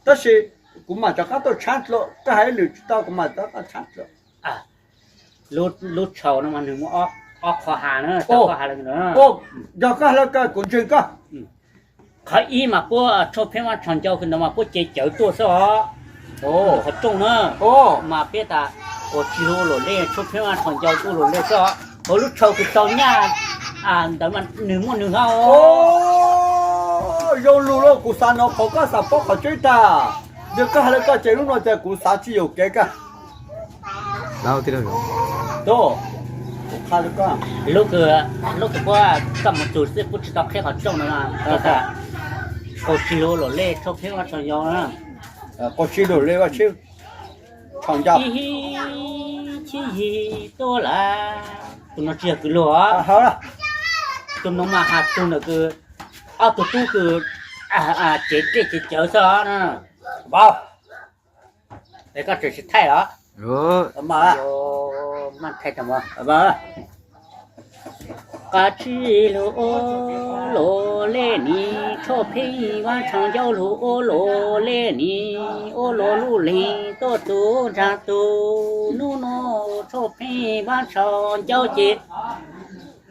Tab sis kuv mam rov qab tuaj tshab dlua, koj hais lwm tsis tau, kuv mam rov qab tshab dlua. Lub tshau no mas nws muaj ob qho ha na, qho ha yog koj hais lawm koj, kuv ntseeg koj. Qhov ib mas puab Tshuaj Pheej Vaj Tshav Ncau kws ntawd mas puab cev cawv tuaj xwb os. Qhov rooj na, mas peb tas Qaum Tsij Lug Luam Lej, Tshuaj Pheej Vaj Tshav Ncau tuaj luam lej xwb os. Hauv lub tshau kws tau nyaj ntawd mas nws muaj nws hab. Zoo lug lauj, kuv xav hnov qhov koj xav paub qhov tseeb tag. Yog koj hais lawm koj ces lub no ces kuv xav tsis yuam kev koj. Lub kws puab, koj mus txug xwb, puab tsis tau qheb qhov rooj no. Qaum Tsij Lug Luam Lej, Tshuaj Pheej Vaj Tshav Ncau. Qaum Tsij Lug Luam Lej, Vaj Tsheej Tshav Ncau. Ib chim yig tuaj lawm. Tus no tsis yog kws luag. Tus no mas has tug ntawm kws ob tug tub kws cev dlej cev cawv xwb os. Vauv, es koj tseem tsis thaij los? Qaum Tsij Lug Luam Lej ni, Tshuaj Pheej Vaj Tshav Ncau lug ua luam lej ni, ua luam luj leeg tuaj txug ntsa tug. Hnub no Tshuaj Pheej Vaj Tshav Ncau ces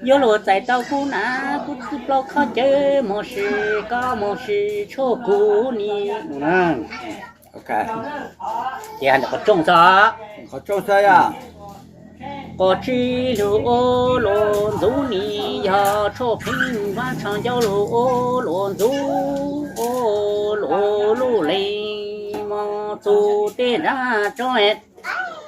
yuav luag txais tau kub nam kub txib plaub khob cawv mos sis koj mos sis tshuaj kuv ni. Ces qhov rooj xwb. Qaum Tsij Lug Luam Ntxub ni, yog Tshuaj Pheej Vaj Tshav Ncau lug ua luam ntxub, ua luam luj leeg mos txug tej nrab tsob.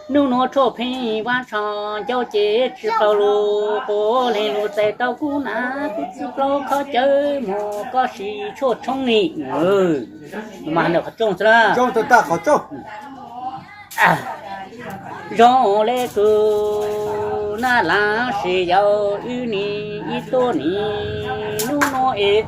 Hnub nuav Tshuaj Pheej Vaj Tshav Ncau ces tsis tau lug quas leeg lug txais tau kub nam kub txib plaub khob cawv mos koj sis tshuaj tshoob ni. Mas ntawm qhov rooj xwb na. Zoo le kws naj laj sis yau wb ni ib tuab ni. Hnub nuav es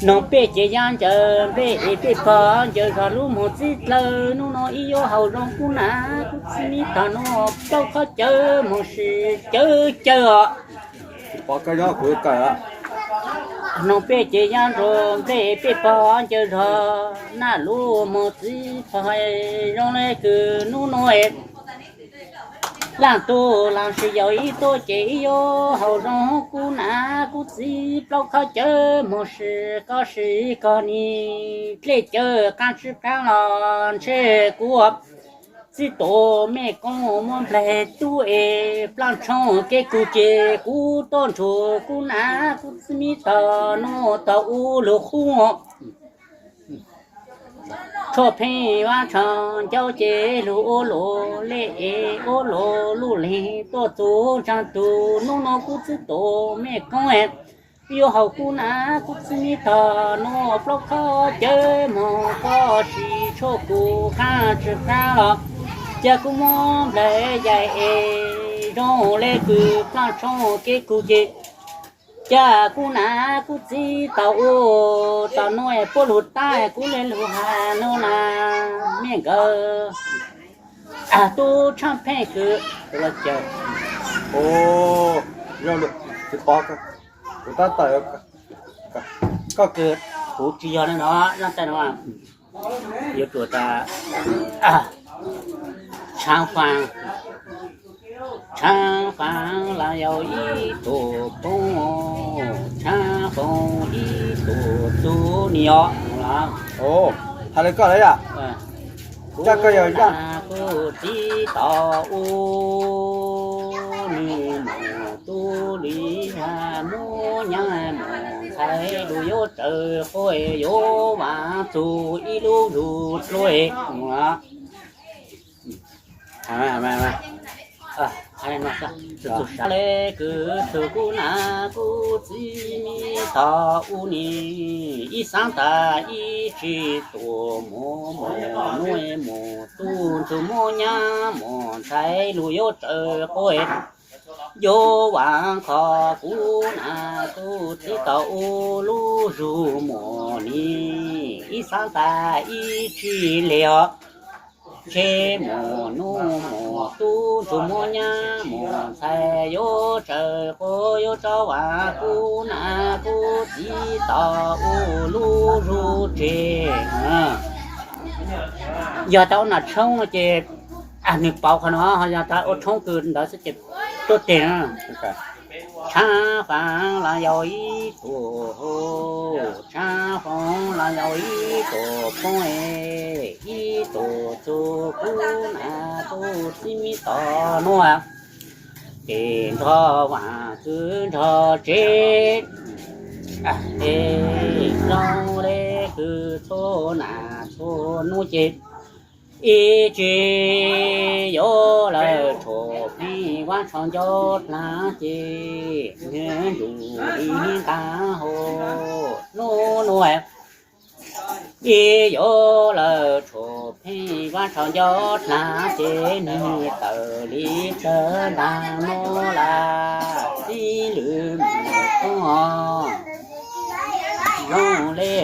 noog pej ces yaj ncaws nplej es pej pog ncaws zog lub moog txib dlawg. Hnub nuav ib yuav haus zoo kub nam kub txib tog nuav plaub khob cawv moog sis cawv cawv os. Noog pej ces yaj ncaws nplej pej pog ncaws zog naj lub moog txib pog. Zoo le kws hnub nuav es laaj tug laj sis yau ib tuab ces ib yuav haus zoo kub nam kub txib plaub khob cawv moog sis koj sis koj ni. Dlej cawv qaab tsi qaab los ntshe kuv txib tus mej koob muab nplaig tub es plaaj tshoob kev kug ces kuv tuaj nrug kub nam kub txib mib tog nuav tog ub lug qub. Tshuaj Pheej Vaj Tshav Ncau ces lug ua luam lej es ua luam luj leeg tuaj txug ntsaag tug. Hnub nuav kuv txib tus mej koob yuav haus kub nam kub txib mib tog nuav plaub khob cawv moog koj sis tshuaj kuv qaab tsi qaab los ca kuv muab nplaig yaim es zoo le kws plaaj tshoob kev kug ces ca kub nam kub txib tau ua tau nuav es puab lug tab kuv le lug has nuav na. Mej nkawd tub tshaaj pheej kws tsis pov, kuv tab tom, koj kws kuv tsis yog le no, zaaj taij no yuav tsum tas Tshaav Faav, Tshaav Faav lav yau ib tug poob, Tshaav Faav ib tug txug ni os. Has le koj lawm yom. Kuv txiv tau ua, nwg moog tub li yag muab nyab moog ntxhais lug yuav tsawv quas yuav vaam txug ib lub zug dluab. Le kws tug kuv nam kuv txiv mib tog ub ni, ib xaav tas ib tsi tuam moog moog nuav moog tub ntsug muab nyab moog ntxhais lug yuav tsawv quas yuav vaam qhov kuv nam kuv txiv tau ua lub zug muag ni, ib xaav tas ib tsi le os. Ntshe moog nuav moog tub ntsug muab nyab moog ntxhais yuav tsawv quas yuav tso vaam kuv nam kuv txiv tau ua lub Ces yog tas ua nas tshoob no ces nws pauv qhov no, ho yog tas ua tshoob kws ntawd xwb ces tuaj teg na. Tshab faav los yog ib tug, tshab faav los yog ib tug poob, ib tug txug kub nas txug txib me tos nuav, ces nrog vaaj kws nrog tsev, es zoo le kws txhua nas txhua nub ces ib tsi yuav lawm tshuav pheej vaab tsho ncauj dlaag ces nwg nrug li nqaa hau nub nuav. Ib yuav lawm tshuav pheej vaab tsho ncauj dlaag ces nwg tawm li plawv ntaag nuav lawm ib lwm mus tuaj zoo le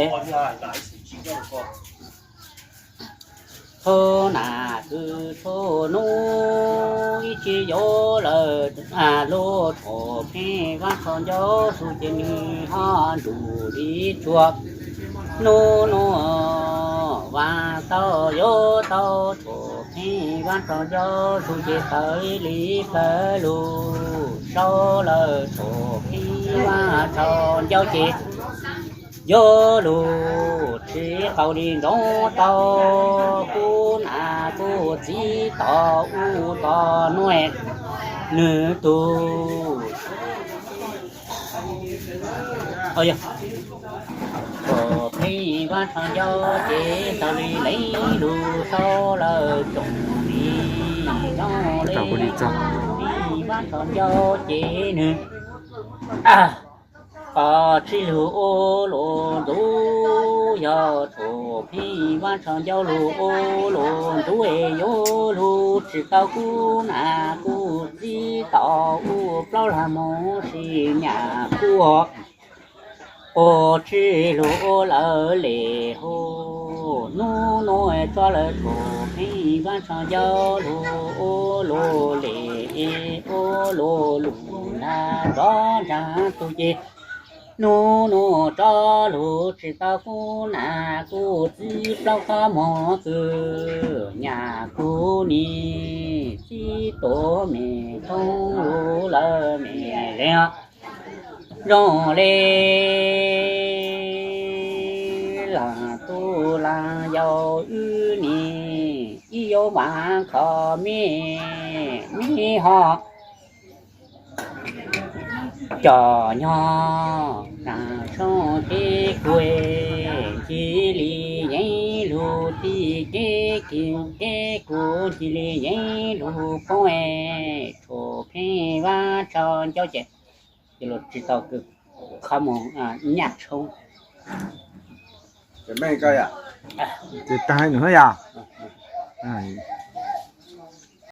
txhua nas kws txhua nub ib tsi yuav lawm lug tshuav pheej vaab tsho ncauj lug ces nwg ho nrug li tshuav nub nuav. Vaaj tau yuav tau tshuav pheej vaab tsho ncauj lug ces tawm li plawv lug sau lawm tshuav pheej vaab tsho ncauj ces yuav lug tsi tau li nroo tau kub nas kub txib tos ub tos nuav nwg tug tshuav pheej vaab tsho ncauj ces tawm li leej lug sau lawm tsoom li zoo le pheej vaab tsho ncauj ces nwg qhov tsib lug ua luas ntub, yog tshuav pheej vaab tsho ncauj lug ua luas ntub es yuav lug tsi tau kub nas kub txib tos ua plaub lag moov si nyam kub ua tsib lug ua lawm le hau nub nuav tso lawm tshuav pheej vaab tsho ncauj lug ua luas le ua luas lug nrag nrov nraag tug ces nub nuav tso lug tsi tau kub nas kub txib plaub qhov moov kws nyam kub nim txib tuav mem thoob lug lawm mem le zoo le laag tub laag yau wb nim ib yuav vaam qhov mej mej ho cov nyob naag soob teb kuv ntxhi li yeeb lug tij teb kis teb kuv ntxhi li yeeb lug poob tshuav pheej vaab tsho ncauj ces yuav lug tsi tau kws qhov moov nyam tshoob. Ces taag nws yog